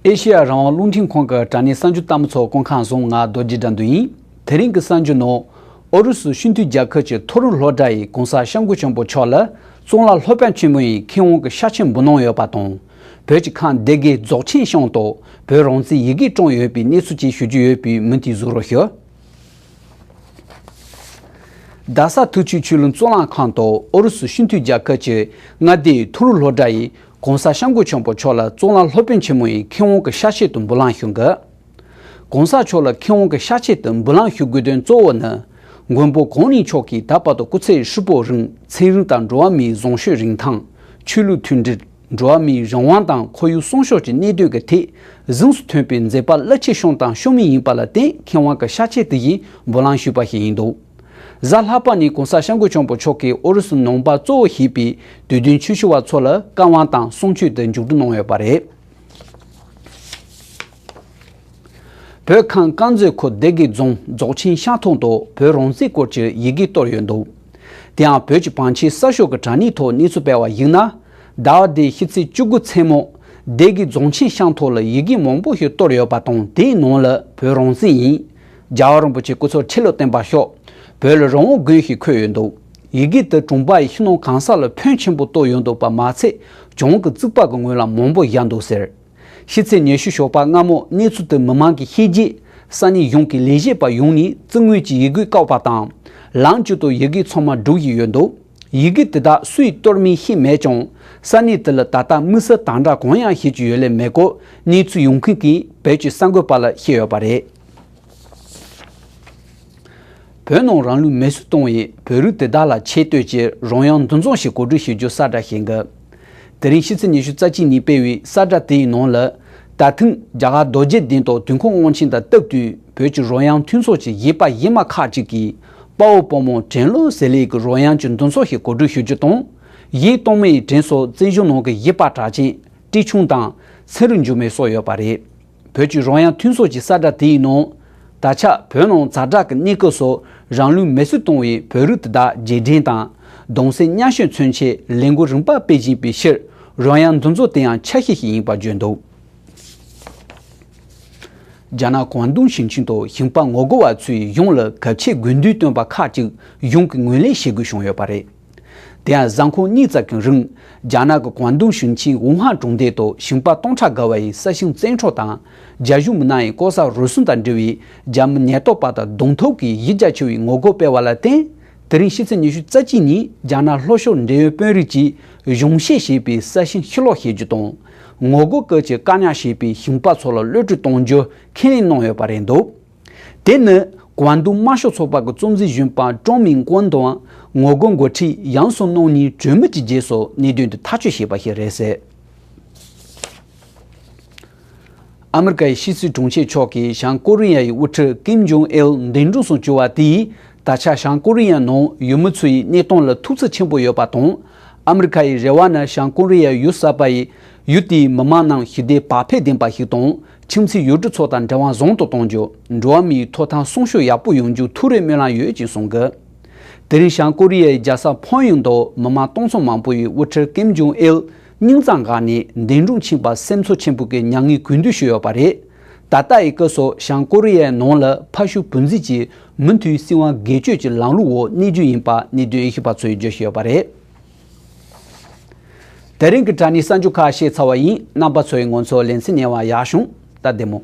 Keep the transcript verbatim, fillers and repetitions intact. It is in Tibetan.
ཨེ་ཤེ་ཡ་རང་དབང་རླུང་འཕྲིན་ཁང་གི་དྲ་གནས་གསར་འགྱུར་ལྟ་མི་ཚོ་སྐུ་ཁམས་བཟང་། ང་རྡོ་རྗེ་དགྲ་འདུལ་ཡིན། དེ་རིང་གི་གསར་འགྱུར་ནང་། ཨུ་རུ་སུ་སྤྱི་མཐུན་རྒྱལ་ཁབ་ཀྱི་མཐོ་རིམ་སློབ་གྲྭ་ཡིས་༧གོང་ས་༧སྐྱབས་མགོན་ཆེན་པོ་མཆོག་ལ་གཙུག་ལག་སློབ་དཔོན་ཆེན་མོ་ཡི་མཁས་དབང་གི་ཤ་ཆེན་འབུལ་གནང་ཡོད་པ་དང་། བོད་ཀྱི་ཁམས་སྡེ་དགེ་རྫོགས་ཆེན་ཤང་དུ་བོད་རང་བཙན་ཡི་གེ་བཀྲམ་ཡོད་པའི་གནས་ཚུལ་བཅས་ཞུ་རྒྱུ་ཡོད་པས་མུ་མཐུད་གཟིགས་རོགས་ཞུ། རྡ་ས་ཐུགས་ཆུ་ཆོས་ལུགས་གཙུག་ལག་ཁང་དུ་ཨུ་རུ་སུ་སྤྱི་མཐུན་རྒྱལ་ཁབ་ཀྱི་མངའ་སྡེའི་མཐོ་རིམ་སློབ་གྲྭ་ཡིས་༧གོང་ས་༧སྐྱབས་མགོན་ཆེན་པོ་མཆོག་ལ་གཙུག་ལག་སློབ་དཔོན་ཆེན་མོ་ཡི་མཁས་དབང་གི་ཤ་ཆེན་དུ་འབུལ་ལམ་ཞུ་གི། ༸གོང་ས་མཆོག་ལ་མཁས་དབང་གི་ཤ་ཆེན་དུ་འབུལ་ལམ་ཞུ་དགོས་དོན་གཙོ་བོ་ནི། མགོན་པོ་གང་ཉིད་མཆོག་གིས་ད་བར་དུ་སྐུ་ཚེ་ཧྲིལ་པོའི་རིང་ཚན་རིག་དང་འགྲོ་བ་མིའི་བཟང་སྤྱོད་རིན་ཐང་། ཆོས་ལུགས་མཐུན་སྒྲིལ། འགྲོ་བ་མིའི་རང་དབང་དང་ཁོར་ཡུག་སྲུང་སྐྱོབ་ཀྱི་གནད་དོན་གྱི་ཐད་གཟེངས་སུ་ཐོན་པའི་མཛད་པ་རླབས་ཆེན་བསྐྱངས་དང་སྐྱོང་མུས་ཡིན་པ་ལ་བརྟེན་མཁས་དབང་གི་ཤ་ཆེན་དེ་བཞིན་འབུལ་ལམ་ཞུས་པ་ཞིག་ཡིན་འདུག་གཟའ་ལྷག་པ་ཉིན་༸གོང་ས་༸སྐྱབས་མགོན་ཆེན་པོ་མཆོག་གིས་ཨུ་རུ་སུ་ནང་པ་གཙོ་བོ་བྱས་པའི་དུས་སྟོན་ཆེ་ཤོས་པ་ཚོ་ལ་བཀའ་དབང་དང་གསུང་ཆོས་དེ་མཇུག་སྒྲིལ་གནང་ཡོད་པ་རེད། བོད་ཁམས་དཀར་མཛེས་ཁུལ་སྡེ་དགེ་རྫོང་རྫོགས་ཆེན་ཤང་ཐང་དུ་བོད་རང་བཙན་སྐོར་གྱི་ཡི་གེ་གཏོར་ཡོད་འདུག་དེ་ཡང་བོད་ཀྱི་བང་ཆེན་གསར་ཤོག་གི་དྲ་གནས་ཐོག་གནས་ཚུལ་སྤེལ་བར་གཞིགས་ན། ཟླ་བ་འདིའི་ཕྱི་ཚེས་བཅུ་དགུ་མཚན་མོ་སྡེ་དགེ་རྫོང་ཆེན་ཤང་ཐང་ལ་ཡི་གེ་མང་པོ་ཞིག་གཏོར་ཡོད་པ་དང་། དེའི་ནང་ལ་བོད་རང་བཙན་ཡིན། རྒྱལ་བ་རིན་པོ་ཆེ་སྐུ་ཚེ་ཁྲི་ལོ་བརྟན་པར་ཤོག་བོད་ལ་རང་དབང་དགོས་ཞེས་འཁོད་ཡོད་འདུག་ཡི་གེ་དེ་གྲོང་པ་ཡི་ཕྱི་ནང་གང་ས་ལ་ཕོན་ཆེན་པོ་གཏོར་ཡོད་འདུག་པ་མ་ཚད་གྱང་གི་རྩིག་པ་གི་ངོས་ལ་མང་པོ་བཞག་འདུག་ཟེར། ཕྱི་ཚེས་ཉི་ཤུ་ཞོགས་པ་སྔ་མོ་གནས་ཚུལ་དེ་མི་མང་གིས་ཤེས་རྗེས། ས་གནས་གཞུང་གི་ལས་བྱེད་པ་ཡོངས་ནས་རྩིག་ངོས་ཀྱི་ཡི་གེ་བཀག་པ་དང་། ལམ་གཅིག་ཏུ་ཡི་གེ་ཚང་མ་སྒྲུག་བཞིན་ཡོད་འདུག་ཡི་གེ་དེ་དག་སུས་གཏོར་མིན་ཤེས་མེད་ཀྱང་། ས་གནས་དེ་ལ་ད་ལྟ་དམིགས་བསལ་དམ་དྲག་གང་ཡང་བྱེད་ཀྱི་ཡོད་ལེ་མེད་སྐོར་གནས་ཚུལ་ཡོང་མཁན་གྱིས་བོད་ཀྱི་གསར་འགོད་པ་ལ་བཤད་ཡོད་པ་རེད། བོད་ནང་རང་ལུས་མེར་སྲེག་བཏང་བའི་བོད་རིགས་དེ་དག་ལ་ཆེ་བསྟོད་ཀྱི་རོལ་དབྱངས་འདུ་འཛོམས་ཤིག་གོ་སྒྲིག་ཞུ་རྒྱུ་གསལ་བསྒྲགས་བྱེད་འགོ། དེ་རིང་ཕྱི་ཚེས་ཉི་ཤུ་རྩ་གཅིག་ཉིན་སྤེལ་བའི་གསལ་བསྒྲགས་དེའི་ནང་ལ། ད་ཐེངས་རྒྱ་གར་རྡོ་རྗེ་གདན་དང་དུས་འཁོར་དབང་ཆེན་དང་སྟབས་བསྟུན་བོད་ཀྱི་རོལ་དབྱངས་མཐུན་ཚོགས་ཀྱི་གཞས་པ་གཞས་མ་ཁག་ཅིག་གིས་དཔའ་བོ་དཔའ་མོ་དྲན་གླུ་ཟེར་ལེ་གི་རོལ་དབྱངས་ཀྱི་འདུ་འཛོམས་ཤིག་གོ་སྒྲིག་ཞུ་རྒྱུ་དང་། གཞས་གཏོང་མི་ཡི་དྲན་གསོ་བཙན་བྱོལ་ནང་གི་གཞས་པ་གྲགས་ཅན་བཀྲས་ཆུང་དང་ཚེ་རིང་འགྱུར་མེད་སོགས་ཡོད་པ་རེད། བོད་ཀྱི་རོལ་དབྱངས་མཐུན་ཚོགས་ཀྱི་གསལ་བསྒྲགས་དེའི་ནང་། ད་ཆ་བོད་ནང་ཛ་དྲག་གི་གནས་སྐབས་སུ་རང་ལུས་མེར་སྲེག་བཏང་བའི་བོད་རིགས་དེ་དག་རྗེས་དྲན་དང་། གདུང་སེམས་མཉམ་སྐྱེད་མཚོན་ཆེད་ལས་འགུལ་རིམ་པ་སྤེལ་བཞིན་པའི་ཕྱིར། རོལ་དབྱངས་འདུ་འཛོམས་དེ་ཡང་ཆ་ཤས་ཤིག་ཡིན་པར་བརྗོད་འདུག་རྒྱ་ནག་ཀོང་ཏུང་ཞིང་ཆེན་དུ་ཞིང་པ་ངོ་རྒོལ་བ་ཚོས་གཞུང་ལ་གལ་ཆེའི་དགོས་འདུན་བཏོན་པ་ཁག་ཅིག་གཞུང་གིས་ངོས་ལེན་བྱེད་དགོས་བྱུང་ཡོད་པ་རེད། དེ་ཡང་གཟའ་འཁོར་གཉིས་ཙམ་གྱི་རིང་རྒྱ་ནག་གི་ཀོང་ཏུང་ཞིང་ཆེན་ཝུ་ཧན་གྲོང་སྡེ་དུ་ཞིང་པ་སྟོང་ཕྲག་བརྒལ་བ་ཡིས་ས་ཞིང་བཙན་འཕྲོག་དང་། རྒྱ་གཞུང་མི་སྣ་ཡིས་ལྐོག་ཟ་རུལ་སུངས་དང་འབྲེལ་བའི་རྒྱ་མི་ཉེན་རྟོག་པ་དང་གདོང་ཐུག་གིས་གཞི་རྒྱ་ཆེ་བའི་ངོ་རྒོལ་སྤེལ་བ་ལ་བརྟེན། དེ་རིང་ཕྱི་ཚེས་ཉི་ཤུ་རྩ་གཅིག་ཉིན་རྒྱ་ནག་ལྷོ་ཕྱོགས་འབྲེལ་ཡོད་དཔོན་རིགས་ཀྱིས་གཞུང་བཞེས་བྱས་པའི་ས་ཞིང་ཕྱིར་སློག་བྱེད་རྒྱུ་དང་། ངོ་རྒོལ་སྐབས་ཀྱི་བཀག་ཉར་བྱས་པའི་ཞིང་པ་ཚོ་ལ་གློད་གྲོལ་གཏོང་རྒྱུ་ཁས་ལེན་གནང་ཡོད་པ་རེད་འདུག་དེ་ནི་ཀོང་ཏུང་དམར་ཤོག་ཚོགས་པ་གི་གཙོ་འཛིན་གཞོན་པ་ཀྲོང་མིང་ཀོན་དང་ངོ་རྒོལ་འགོ་ཁྲིད་ཡང་སུན་ནོང་གཉིས་གྲོས་མོལ་གྱི་རྗེས་སུ་གནད་དོན་དེ་ཐག་གཅོད་བྱས་པ་ཞིག་རེད་ཟེར། ཨ་མི་རི་ཀ་ཡི་ཕྱི་སྲིད་དྲུང་ཆེ་མཆོག་གིས་བྱང་ཀོ་རི་ཡ་ཡི་དབུ་ཁྲིད་ཀིམ་ཇོང་ཨིལ་འདས་གྲོངས་སུ་གྱུར་བ་དེས། ད་ཆ་བྱང་ཀོ་རི་ཡ་ནང་ཡུལ་མི་ཚོ་ཡི་གནས་སྟངས་ལ་ཐུགས་འཚབ་ཆེན་པོ་ཡོད་པ་དང་། ཨ་མི་རི་ཀ་ཡི་རེ་བ་ནི་བྱང་ཀོ་རི་ཡ་ཡུལ་གསར་པ་ཡི་ཡུལ་དེའི་མི་མང་རྣམས་ཞི་བདེ་བག་ཕེབས་ལྡན་པ་ཞིག་དང་། ཁྱིམ་མཚེས་ཡུལ་གྲུ་ཚོ་དང་འབྲེལ་བ་བཟང་དུ་གཏོང་རྒྱུ། འགྲོ་བ་མིའི་ཐོབ་ཐང་སྲུང་སྐྱོབ་ཡག་པོ་ཡོང་རྒྱུ་ཐུགས་རེ་སྨོན་ལམ་ཡོད་ཅེས་གསུངས་གི། དེ་རིང་བྱང་ཀོ་རི་ཡའི་རྒྱལ་ས་ཕོན་ཡོན་དུ་མི་མང་སྟོང་ཚོ་མང་པོ་ཡིས་དབུ་ཁྲིད་ཀིམ་ཇོང་ཨིལ་སྙིང་རྩ་འགག་ནས་འདས་གྲོངས་ཕྱིན་པར་སེམས་ཚོར་ཆེན་པོ་གི་མྱ་ངན་གུས་འདུད་ཞུས་ཡོད་པ་རེད། ད་ལྟ་ཡི་སྐབས་སུ་བྱང་ཀོ་རི་ཡའི་ནང་ལ་ཕ་ཤུལ་བུ་འཛིན་གྱིས་མུ་མཐུད་སྲིད་དབང་སྒེར་གཅོད་ཀྱི་ལམ་ལུགས་འོག་གནས་རྒྱུ་ཡིན་པ་གནད་དོན་དབྱེ་ཞིབ་པ་ཚོས་བརྗོད་བཞིན་ཡོད་པ་རེད། དེ་རིང་གི་དྲ་གནས་གསར་འགྱུར་ཁག་བཤད་ཚར་བ་ཡིན། རྣམ་པ་ཚོས་ང་ཚོའི་ལེ་ཚན་གཉེར་བར་ཡག་བྱུང་། ད་བདེ་མོ།